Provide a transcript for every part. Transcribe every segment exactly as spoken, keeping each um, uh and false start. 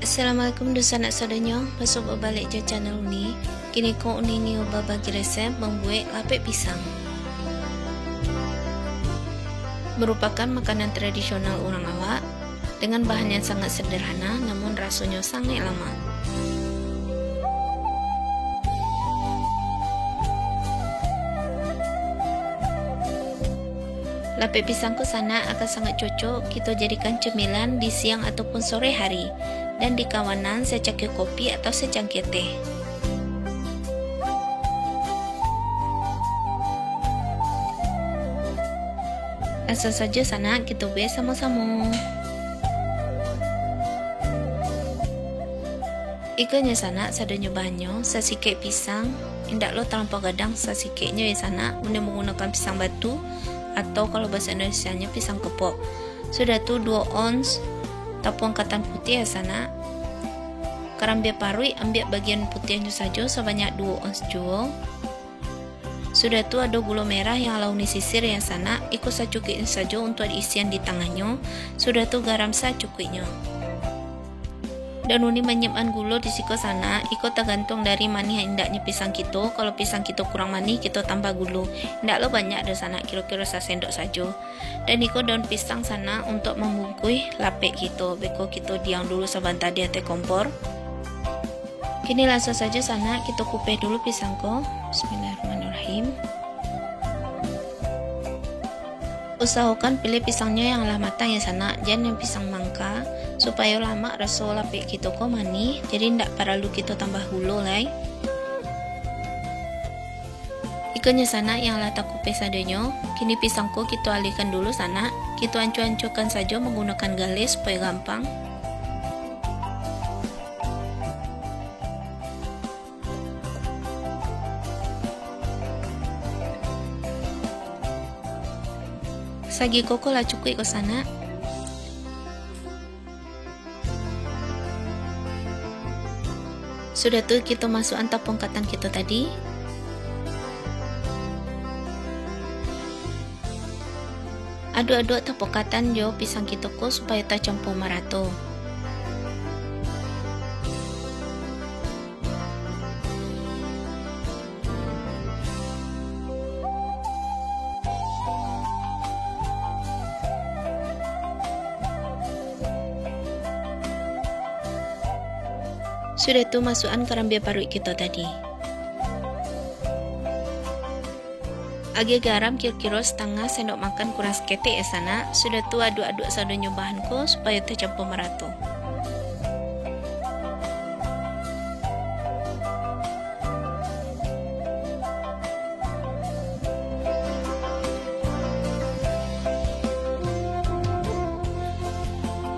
Assalamualaikum dunsanak sadonyo, basuo babaliak jo channel Uni. Kini ko Uni nio babagi resep mambuek lapek pisang. Merupakan makanan tradisional urang awak, dengan bahan yang sangat sederhana, namun rasonyo sangat lamak. Lapek pisang ko sanak akan sangat cocok kito jadikan cemilan di siang ataupun sore hari, dan dikawanan sacangkir kopi atau sacangkir teh. Langsung sajo sanak kito buek samo-samo. Iko nyo sanak sadonyo bahannyo, sasikek pisang, indak lo talampau gadang, sasikeknyo yo sanak, buliah manggunokan pisang batu, atau kalau bahaso Indonesianyo pisang kepok. Sudah tu duo ons tapuang katan putiah yo sanak. Karambia paruik ambiak bagian putiahnyo sajo sabanyak duo ons juo. Sudah tu ado gulo merah yang lah Uni sisir yo sanak, iko sacukuiknyo sajo untuak isian di tangahnyo, sudah tu garam sacukuiknyo. Dan Uni manyiapkan gulo di siko sanak, iko tagantuang dari manih indaknyo pisang kito. Kalau pisang kito kurang manih, kito tambah gulo. Indak lo banyak doh sanak, kiro-kiro sasendok sajo. Dan iko daun pisang sanak untuak mambungkuih lapek kito. Beko kito diam dulu sabanta di ateh kompor. Kini langsung sajo sanak kito kupeh dulu pisang ko. Bismillahirrahmanirrahim. Usahokan pilih pisangnyo yang lah matang yo sanak, jan yang pisang mangka, supayo lamak raso lapek kito ko manih, jadi ndak paralu kito tambah gulo lai. Iko nyo sanak yang lah takupeh sadonyo, kini pisang ko kito alihkan dulu sanak, kito ancua-ancuakan sajo manggunokan galeh supayo gampang. Sagiko ko lah cukuik ko sanak. Sudah tu kito masuakan tapuang katan kito tadi. Aduk-aduk tapuang katan jo pisang kito ko supayo tacampua marato. Sudah tu masuakan karambia paruik kito tadi. Agiah garam kiro-kiro satangah sendok makan kurang saketek yo sanak, sudah tu aduk-aduk sadonyo bahan ko supayo tacampua marato.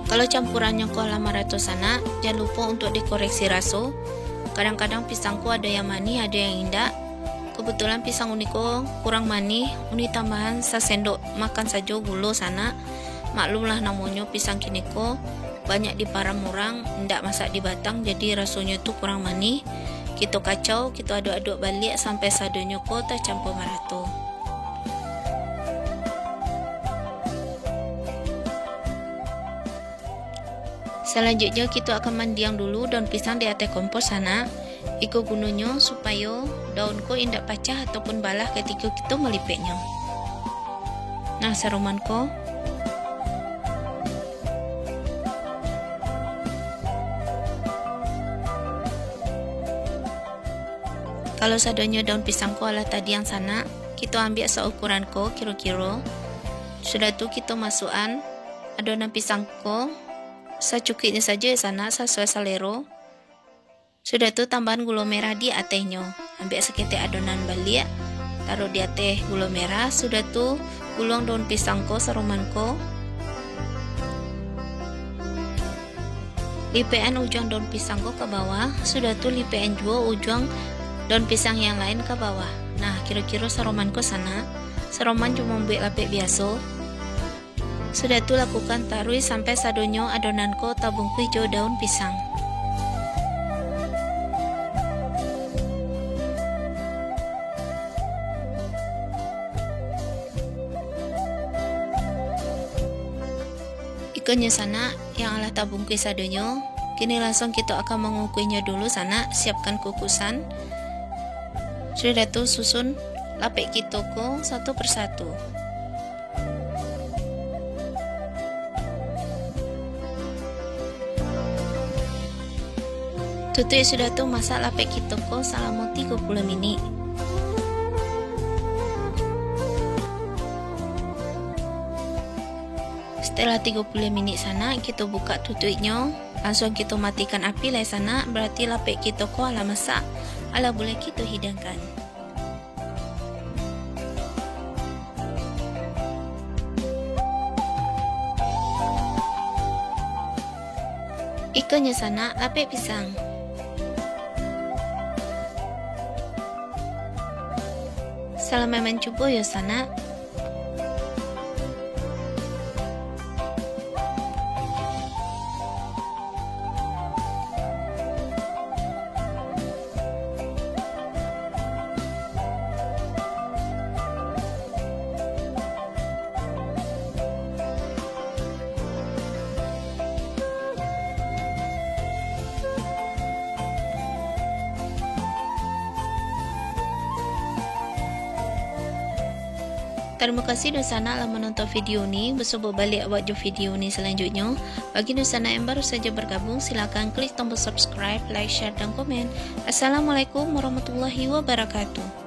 Kalau campurannyo ko lah marato sanak, jan lupo untuak dikoreksi raso. Kadang-kadang pisang ko ado yang manih, ado yang indak. Kebetulan pisang Uni ko kurang manih, Uni tambahan sasendok makan sajo gulo sanak. Maklumlah namonyo pisang kini ko banyak diparam urang, indak masak di batang, jadi rasonyo tu kurang manih. Kito kacau, kito aduk-aduk baliak sampai sadonyo ko tacampua marato. Salanjuiknyo, kito akan mandiang dulu daun pisang di ateh kompor sanak. Iko gunonyo supayo daun ko indak pacah ataupun balah katiko kito malipeknyo. Nah, saroman ko. Kalau sadonyo daun pisang ko alah tadiang sanak, kito ambiak saukuran ko kiro-kiro. Sudah tu kito masuakan adonan pisang ko sacukuiknyo sajo yo sanak, sasuai salero. Sudah tu tambahan gulo merah di atehnyo. Ambiak saketek adonan baliak, taruah di ateh gulo merah, sudah tu guluang daun pisang ko saroman ko. Lipekan ujuang daun pisang ko ka bawah, sudah tu lipekan juo ujuang daun pisang yang lain ka bawah. Nah, kiro-kiro saroman ko sanak, saroman jo mambuek lapek biaso. Sudah tu lakukan taruih sampai sadonyo adonan ko tabungkuih jo daun pisang. Iko nyo sanak yang alah tabungkuih sadonyo. Kini langsuang kito akan mangukuihnyo dulu, sanak. Siapkan kukusan. Sudah tu, susun lapek kito ko satu persatu. Tutuik sudah tu, masak lapek kito ko salamo tigo puluah minik. Setelah tigo puluah minik sanak, kito bukak tutuiknyo. Langsuang kito matikan api lai sanak, berarti lapek kito ko alah masak, alah buliah kito hidangkan. Ikonyo sanak, lapek pisang. Salamaik mancubo yo sanak. Tarimo kasih dunsanak lah manonton video ni. Basobok baliak awak jo video ni salanjuiknyo. Bagi dunsanak yang baru sajo bargabung, silakan klik tombol subscribe, like, share, dan komen. Assalamualaikum warahmatullahi wabarakatuh.